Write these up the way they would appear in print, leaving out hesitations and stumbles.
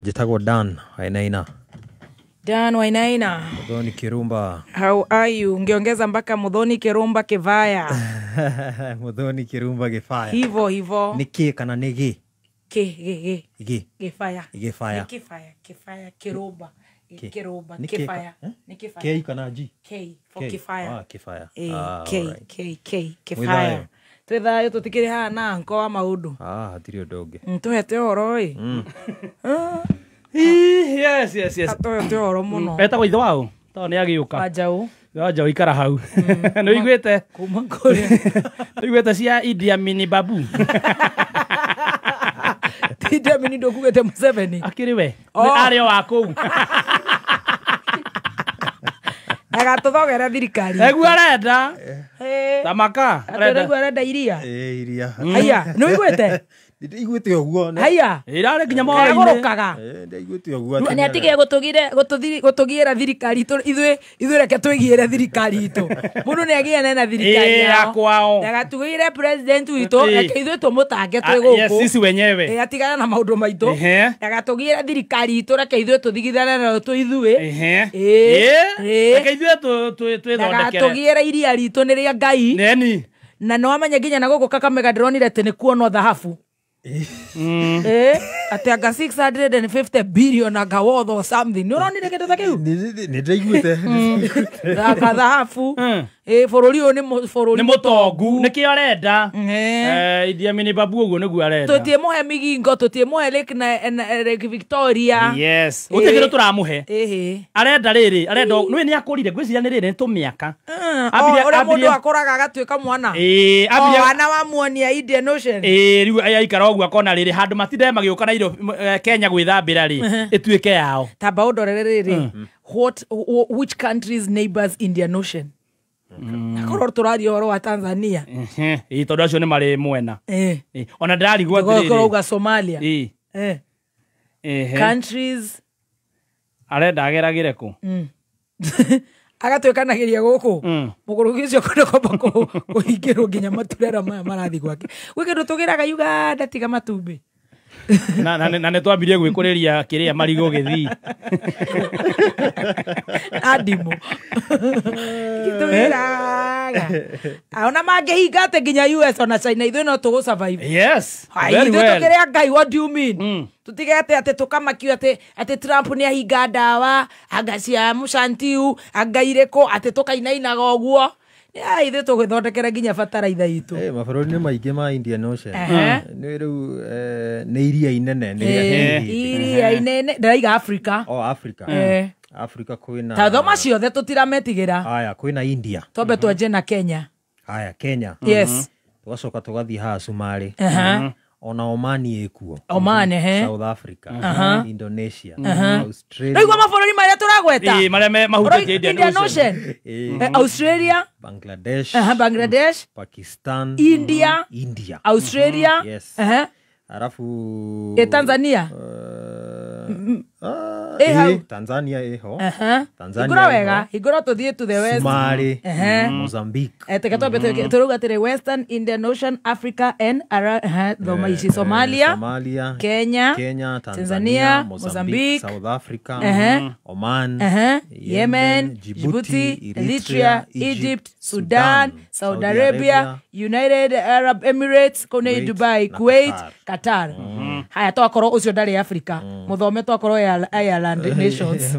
Njĩtagwo Dan Wainaina. Dan Wainaina. Muthoni Kirumba. How are you? Ungeongeza mpaka Muthoni Kirumba Kivaya. Muthoni Kirumba Gĩbaya. Hivo hivo. Nĩ kĩ kana nĩ gĩ? K G G. Gĩ. Gĩbaya. Gĩbaya. Nĩ Kĩbaya, Kĩbaya, Kirumba. K. Kirumba, Nĩ K Kĩbaya. eh? Nĩ Kĩbaya. K kana G? K for K. Kĩbaya. Ah, Kĩbaya. Eh, Ah, K alright. K K Mwĩ Kĩbaya. thayũ? Twĩ thayũ tũtikĩrĩ haha na nko wa maũndũ. Ah, hatirĩ ũndũ ũngĩ. Tũhete ũhoro ĩ. Yes. Tũhete ũhoro mũno. Etagwo ithe wao tondũ nĩ agĩũka. Wanjaũ. Wanjaũ ikara hau. Nĩ ũiguĩte Kuma kũrĩa. nĩ ũiguĩte cia Idi Amin Babu. Ti Idi Amin ndũkugĩte Museveni. Akĩrĩ we. Oh. Nĩ arĩ o wa kũu. Agatũthogera thirikari. Eguo arenda. Eh. Tamaka. Atĩ rĩu arenda iria. Ĩ iria. Haiya, nĩ ũiguĩte? Ndĩiguĩte ũguo. Haiya. Ĩrarĩ nginya mohoro-inĩ. Agũrũkaga. Ndĩiguĩte ũguo. Nĩ atige gũtũgiĩra thirikari itũ ithuĩ reke twĩgiĩre thirikari itũ. Mũndũ nĩ agĩane na thirikari Ĩ, ya yao. kwao. Ndagatugĩire president witũ, Ĩ. reke ithuĩ tũmũtange twĩ Ah, yes, gũkũ. sisi wenyewe. Ĩ, atigane na maũndũ maitũ. Ehe. Ndagatũgiĩre thirikari itũ, reke ithuĩ tũthigithane nayo twĩ ithuĩ. Ehe. Ĩ. Ĩ. Reke ithuĩ twĩthondekere. Ndagatũgiĩre iria ritũ nĩ rĩa Ngai. Neni. Na nĩ wamenya nginya na gũkũ Kakamega ndĩronire atĩ nĩ kuonwo thahabu. Atĩ anga 650 billion anga worth or something. Nĩ ũronire kĩndũ ta kĩu? Nĩ ndĩiguĩte. Anga thahabu. Bũrũri ũyũ nĩ bũrũri Nĩ mũtongu. Nĩkĩo arenda. Eh. Idi Amin Babu ũguo nĩguo arenda. Tũtiĩmũhe Migingo, tũtiĩmũhe Lake na Lake Victoria. Yes. Gũtirĩ kĩndũ tũramũhe. Ĩhĩ. Arenda rĩrĩ, arenda nĩwe nĩ akũrire, ngwĩciria nĩ rĩrĩ nĩ tũmĩaka. Ũrĩa mũndũ akũraga agatuĩka mwana. Ĩĩ, O ambirie wana wamuonia Indian Ocean. ĩĩ rĩu aikara ũguo akona rĩrĩ handũ matinde magĩũka na irio Kenya gwĩthambĩra rĩ, ĩtuĩke yao. Tamba ũndorere rĩrĩ. What which countries neighbors Indian Ocean? Akorwo tũraria ũhoro wa Tanzania. Ehe, ĩĩ tondũ acio nĩ marĩ mwena. Eh. Ĩĩ, ona ndĩrarigwo Tũkorwo atĩrĩrĩ. ũrauga Somalia. Ĩĩ. Eh. Ehe. Countries Arenda ageragĩre kũ? agatuĩkanagĩria gũkũ. Mũgũrũki ũcio kwenda kwamba kũhingĩrwo nginya maturera maya marathiĩ gwake. Gwĩ kĩndũ tũgĩraga Uganda tiga matumbĩ. Na nĩ twambirie gwĩkũrĩria kĩrĩa marigũ gĩthii. Na ndimũ. Tũgĩraga. Ona mangĩhinga atĩ nginya US ona China ithuĩ no tũgũ survive. Yes. Hai, Very ithuĩ well. tũkĩrĩ a Ngai, what do you mean? Tũtige atĩ tũkamakio atĩ Trump nĩ ahinga ndawa, anga cia mũcantiu, anga irĩkũ, atĩ tũkainainaga ũguo. Ai, ithuĩ tũgwĩthondekera nginya bataraitha itũ. Mabũrũri nĩ maingĩ ma Indian Ocean. Ehe. Nĩ rĩu nĩ iria inene nĩ iria Iria inene ndĩraiga Africa. O Africa. Eh. Africa kwĩna Ta thoma ciothe tũtirametigĩra. Haya, kwĩna India. Twambe twanjie na Kenya. Haya, Kenya. Yes. Tũgacoka tũgathiĩ haha Somalia. Aha. Ona Oman ĩkuo. Oman, ehe. South Africa. Indonesia. Australia. Rĩu mabũrũri marĩa tũragweta. Ĩĩ, marĩa mahutĩtie Indian Ocean. Australia. Bangladesh. Aha, Bangladesh. Pakistan. India. India. Australia. Yes. Aha. Alafu Tanzania. Hau. Tanzania ĩho. Aha. Tanzania Hingũra ĩho. wega, hingũra tũthiĩ to the west. Somalia. Ehe. Mozambique. Teke twambe tũrauga atĩrĩ Western Indian Ocean, Africa and thoma ici Somalia, Somalia, Kenya, Kenya, Tanzania, Tanzania, Mozambique, Mozambique, South Africa, Ehe. Oman, Ehe. Yemen, Djibouti, Eritrea, Egypt, Sudan, Saudi Arabia, United Arab Emirates, kũu nĩ Kuwait Dubai, na Kuwait, Qatar. Qatar. Haya twakorwo ũcio ndarĩ Africa. Mũthome twakorwo Ireland nations.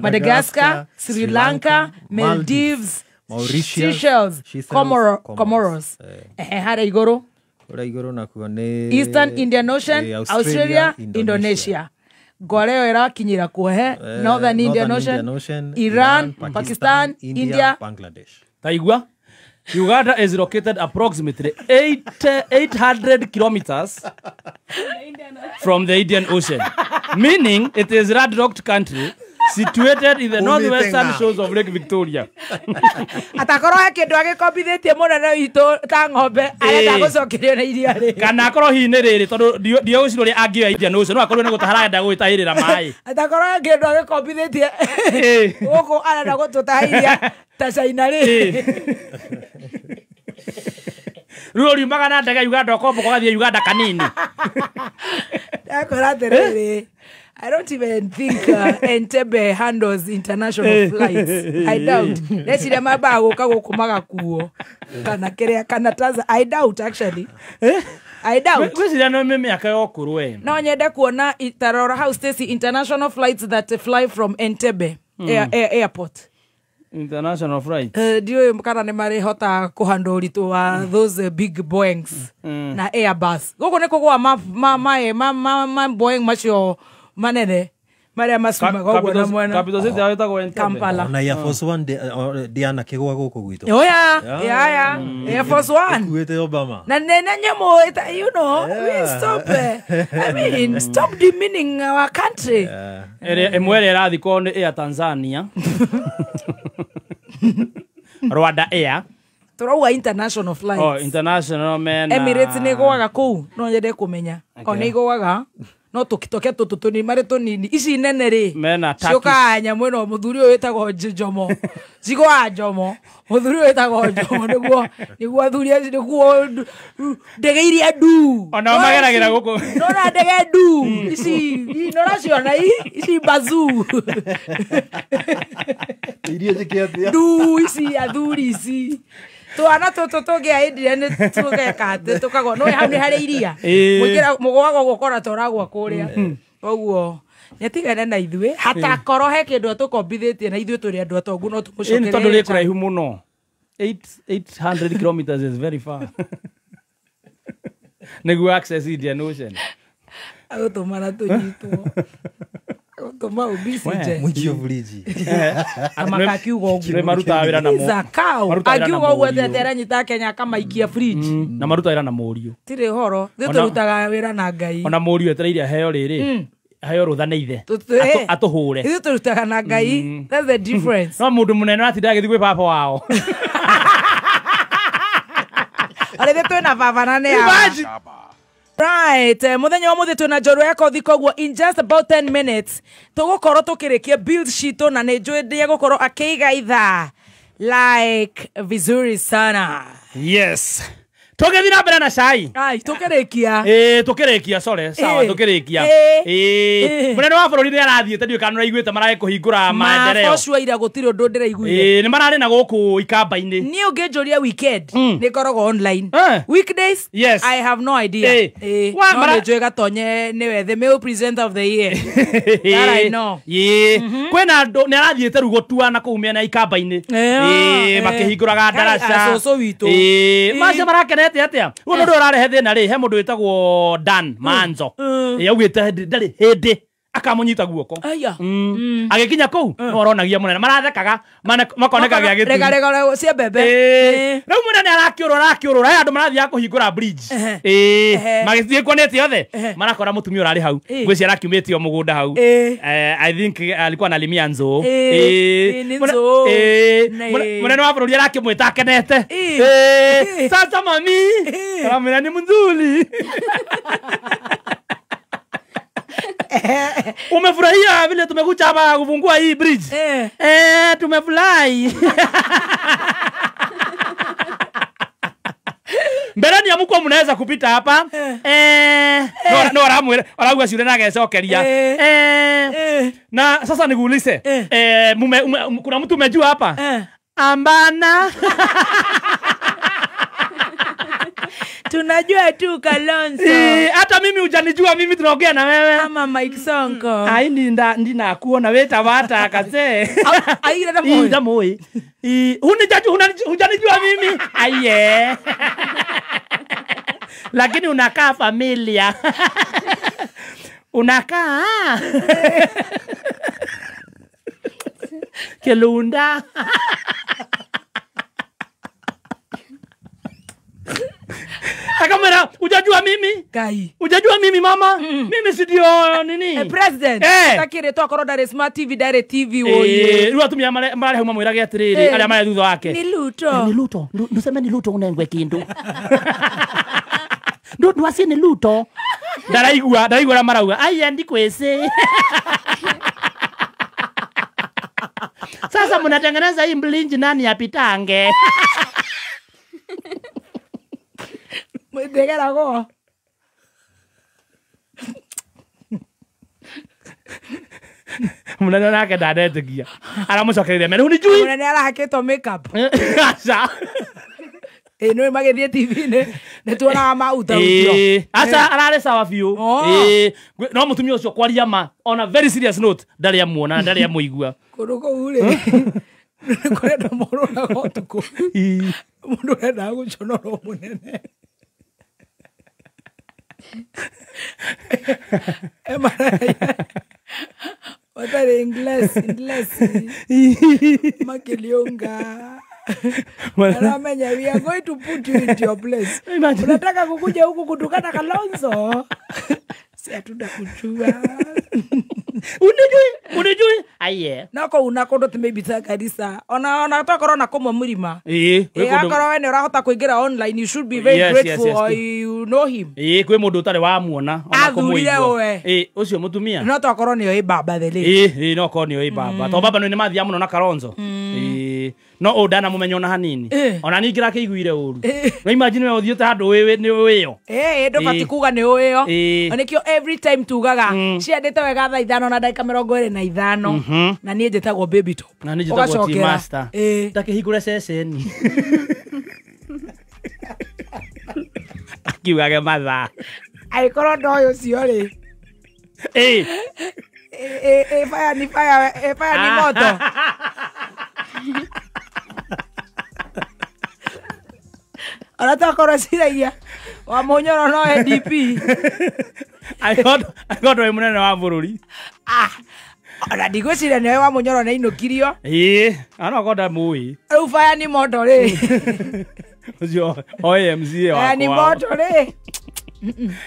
Madagascar, Sri Lanka, Maldives, Mauritius, Seychelles, Seychelles, Comoros. Comoros. Ehe, harĩa igũrũ. Ũrĩa igũrũ nakuo nĩ Eastern Indian Ocean, Australia, Indonesia. Ngware ĩyo ĩrakinyĩra kuhe Northern Indian Ocean, Iran, Pakistan, India. Bangladesh. Taigua. Uganda is located approximately 800 kilometers from the Indian Ocean, meaning it is a landlocked country situated in the northwestern shores of Lake Victoria. Atakorwo he kĩndũ agĩkombithĩtie mũnene witũ ta ng'ombe arenda gũcokerio na iria rĩ. Kana akorwo hihi nĩ rĩrĩ tondũ ndiũĩ ũrĩa angĩoya Indian Ocean, no akorwo nĩ gũtaha arenda gwĩtahĩrĩra maĩ. Atakorwo he kĩndũ agĩkombithĩtie gũkũ arenda gũtũtaha iria ta China rĩ. Rĩu ũriumaga na ndege Uganda ũkomboka ũgathiĩ Uganda kanini. Ndakora atĩrĩrĩ, I don't even think Entebbe handles international flights. I doubt. Ndeciria mambaga gũka gũkũ magakuo kana kĩrĩa kana Tanzania. I doubt actually. I doubt. Gwĩciria no mĩaka ya ũkũrũ we. No nyende kuona tarora how Stacy international flights that fly from Entebbe airport. International flights. Ndiũĩ kana nĩ marĩhota kũhandle ũritũ wa those big Boeings na Airbus. Gũkũ nĩ kũgũa ma Boeing macio manene marĩa macumaga ũguo na mwena. Capital City ĩtagwo Entebbe. Kampala. Ona Air Force One ndiana kĩgwa gũkũ gwitũ. Oya, ya Air Force One. Ĩkuĩte Obama. Na nene nyamũ, you know, we stop. I mean, stop demeaning our country. Ĩmwe ĩrĩa ĩrathiĩ kwao nĩ Air Tanzania. Rwanda Air. Tũrauga international flights. Oh, international mena. Emirates nĩ ĩgũaga kũu, no nyende kũmenya. O nĩ ĩgũaga. No tũkitoke tũtũ nĩ marĩ tũnini. Ici nene rĩ. Mena Turkish. Ciũkaga nyamũ ĩno mũthuri ũyũ wĩtagwo Njomo. Cigũaga Njomo. Mũthuri ũyũ wĩtagwo Njomo nĩguo athuri acio nĩguo ndege iria ndu. Ona mageragĩra gũkũ. Nona ndege ndu. Ici nĩũraciona ici bazoo. Iria njĩke atĩa? Ndu ici athuri ici. Twana tũtũ tũngĩaĩndire nĩ tũgeka atĩ tũkagwa no hau nĩ harĩ iria. Mũingĩra mũgwaga gũkora tũragwa kũrĩa. Koguo nĩatigane na ithuĩ hatakorwo he kĩndũ atũkombithĩtie na ithuĩ tũrĩ andũ atongu no tũmũcokerie. Tondũ rĩ kũraihu mũno. 800 kilometers is very far. Nĩguo access Indian Ocean. Agũtũmana tũnyitwo. Agũtũma ũbicije. Mũikio buriji. Amakakiuga ũguo. Marutaga wĩra na mũriũ. Akiuga ũguo atĩ aranyita Kenya akamaikia fridge. Na marutaga wĩra na mũriũ. Tirĩ ũhoro. Ithuĩ tũrutaga wĩra na Ngai. Ona mũriũ etereire aheo rĩrĩ. Aheo rũtha nĩ ithe. Atũhũre. Ithuĩ tũrutaga na Ngai. That's the difference. No mũndũ mũnene aratinda agĩthiĩ kwĩ baba wao. Arĩ ithuĩ twĩna baba na nĩ awa. Right, muthenya wa muthi twina Njorua ya Kothi koguo in just about 10 minutes tugukorwo tukirikia build sheet na ni njui ndiye gukorwo akiiga ithaa like vizuri sana. Yes. Tũgĩthiĩ na mbere na cai. Ai, tũkĩrĩkia. Tũkĩrĩkia, sorry, sawa, tũkĩrĩkia. Mũnene wa bũrũri nĩ arathiĩte, ndiũĩ kana nĩũraiguĩte mararĩ kũhingũra maendeleo. Ma for sure ira gũtirĩ ũndũ ndĩraiguire. Nĩ mararĩ na gũkũ Ikamba-inĩ. Niĩ ũngĩnjũria weekend, nĩ ngoragwo online. Weekdays, yes. I have no idea. No nĩ njũĩ Gatonye nĩwe the male presenter of the year. That I know. Kwĩna andũ nĩ arathiĩte rĩu gũtua na kũu mĩena ya Ikamba-inĩ. Makĩhingũraga ndaraca. Cũcũ witũ. Macio marakenete atia rĩu ũndũ ũrarehe thĩna rĩ, he mũndũ wĩtagwo Dan Manzo. Augĩte ndarĩ hĩndĩ akamũnyita guoko. Agĩkinya kũu no aronagia mũnene marathekaga makoneka gĩa gĩtumi. Rega cia mbembe. Rĩu mũnene arakĩũrũra he andũ marathiaga kũhingũra bridge. Magĩthiĩ kuonete othe marakora mũtumia ũrarĩ hau ngwĩciria arakiumĩte o mũgũnda hau. I think alikuwa analimia nzũũ. Mũnene wa bũrũri arakĩmwĩta akenete. Sasa mami aramwĩra ni mzuri. Umefurahia vile tumekuja hapa kufungua hii bridge? Tumefurahi. Mbeleni ya mko mnaweza kupita hapa. No aramwira arauga ciure na agecokeria. Na sasa nikuulize. Kuna mtu umejua hapa? Ambana. Tunajua tu Kalonzo. Hata mimi hujanijua mimi tunaongea na wewe. Ama Mike Sonko. Ai ndina kuona weta wata kase. Ai na moi. Nda moi. Hujanijua mimi. Aiye. Lakini unakaa familia. Unakaa. Kelunda. Akamwira hujajua mimi? Kai. Hujajua mimi mama? Mimi si ndio nini? President. Takire to akorwo ndare Smart TV ndare TV woye. Rĩu atumia marare hau mamwĩrage atĩrĩrĩ arĩa marĩ thutha wake. Ni Luto. Ni Luto. Nduseme ni Luto unengwe kindu. Ndwacie ni Luto. Ndaraigua ũrĩa marauga. Aiya ndikwĩci. Sasa mnatengeneza hii mlinji nani apitange? Ndegeragwo. Munene nake ndanetikia aramucokereire mere unijui Munene arahakĩtwo makeup. Aca. Ĩ nĩ magĩthiĩ TV-inĩ nĩ tuonaga mautautio. Ĩĩ, aca ararĩ sawa biũ. Oh. Ĩĩ, no mũtumia ũcio kwaria ma on a very serious note ndarĩ amuona ndarĩ amũigua. Kũndũ kũu rĩ nĩ kũrĩ andũ morũraga ũtukũ. Mũndũ ũrendaga gũconorwo mũnene. Matarĩ English, English. Makĩliunga. Aramenya, we are going to put you into your place. Imagine. Unataka kukuja huku kutukana Kalonzo? Si hatuna kujua. Unijui, unijui. Aye. No kũu na kũndũ ti maybe ta Garissa. Ona tokorwo na kũmwe mũrima. Ĩĩ, gwĩ Ĩ kũndũ- akorwo we nĩ ũrahota kũingĩra online, you should be very Yes, grateful yes, yes. or you know him. Ĩĩ, kwĩ mũndũ ũtarĩ wamuona ona Athurire kũmũigua. we. Ĩĩ, ũcio mũtumia. No tokorwo nĩyo ĩ baba the late. Ĩĩ, ĩĩ, no korwo nĩyo ĩ baba. To baba nĩ mathiaga mũno na Kalonzo. Ĩĩ, no ũũ ndanamũmenya ona hanini. Ĩĩ. Ona niĩ ngĩrakĩiguire ũru. Ĩĩ. No imagine we ũthiĩte handũ wĩ nĩ wĩyo. Ĩĩ ndũbatiĩ Ĩĩ. kuga nĩ ũĩyo. Ĩĩ. Na nĩkĩo every time tugaga ciendete wega 5:25 na niĩ njĩtagwo baby top. Na niĩ njĩtagwo Ũgacokera. T Master. Ĩĩ. Ndakĩhingũre ceceni. Akiugage mathaa. Angĩkorwo ndoĩ ũcio rĩ. Ĩĩ. Ĩ ĩ fire ni fire, ĩ fire ni moto. Ona tokorwo ciragia wa mũnyoro no NDP. Angĩkorwo ndũrĩ mũnene wa bũrũri. Ah, ona ndigwĩciria nĩwe wa mũnyoro nĩ ainũkirio. Ĩĩ, ona okorwo ndamũĩ. Rĩu fire ni moto rĩ. Ũcio oĩ MCA Fire ni wakwa. moto rĩ.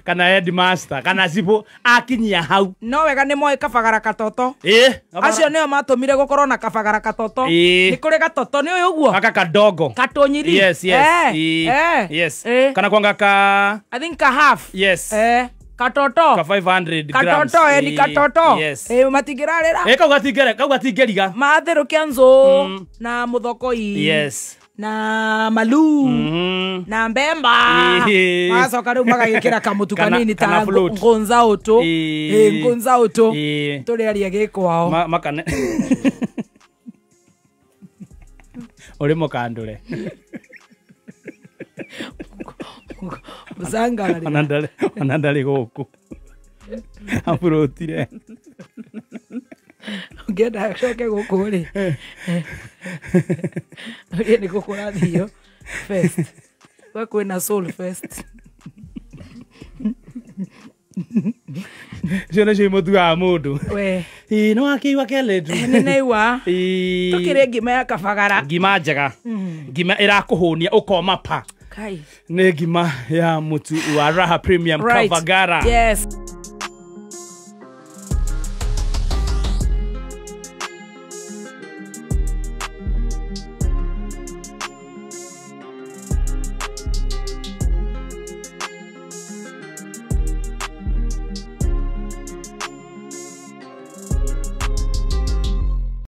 Kana headmaster kana cibũ akinyia hau. No wega nĩ moĩ kabagara katoto. Ĩĩ. Acio nĩo matũmire gũkorwo na kabagara katoto. Ĩĩ. Nĩ kũrĩ gatoto nĩ ũyũ ũguo? Gaka kadogo. Katũnyiri. Yes, yes. Eh, Ĩĩ. eh, Yes. eh. Kana kwanga ka I think ka half. Yes. Eh, katoto. Ka 500 grams. Katoto eh, ni Ĩĩ. katoto. Yes. Eh, matingĩrarĩra. Ĩ kau gatingere, kau gatingeriga. Matherũkia nzũ na mũthokoi. Yes. Na malu. Na mbemba. Ĩĩ. Magacoka rĩu magagĩkĩra kamũtu kanini ta kana float. ngũnza ũtũ. Ĩĩ. Ĩĩ, ngũnza ũtũ. Ĩĩ. Tũrĩaria gĩkwao. Makane. Ũrĩ mũkandũre. Mũcangararĩra. Ona ndarĩ gũkũ. Aburũtire. Ũngĩenda acoke gũkũ rĩ. Ũrie nĩ kũ kũrathio fest. Gwe kwĩna soul fest. Icio nĩcio imũtuaga mũndũ. We. Ĩĩ, nĩ wakĩigua keletu. Nĩ naigua. Ĩĩ. Tũkĩrĩe ngima ya kabagara. Ngima njega. Ngima ĩrakũhũnia ũkoma pa. Kai. Nĩ ngima ya mũtu wa Raha Premium Right. Kabagara. Yes.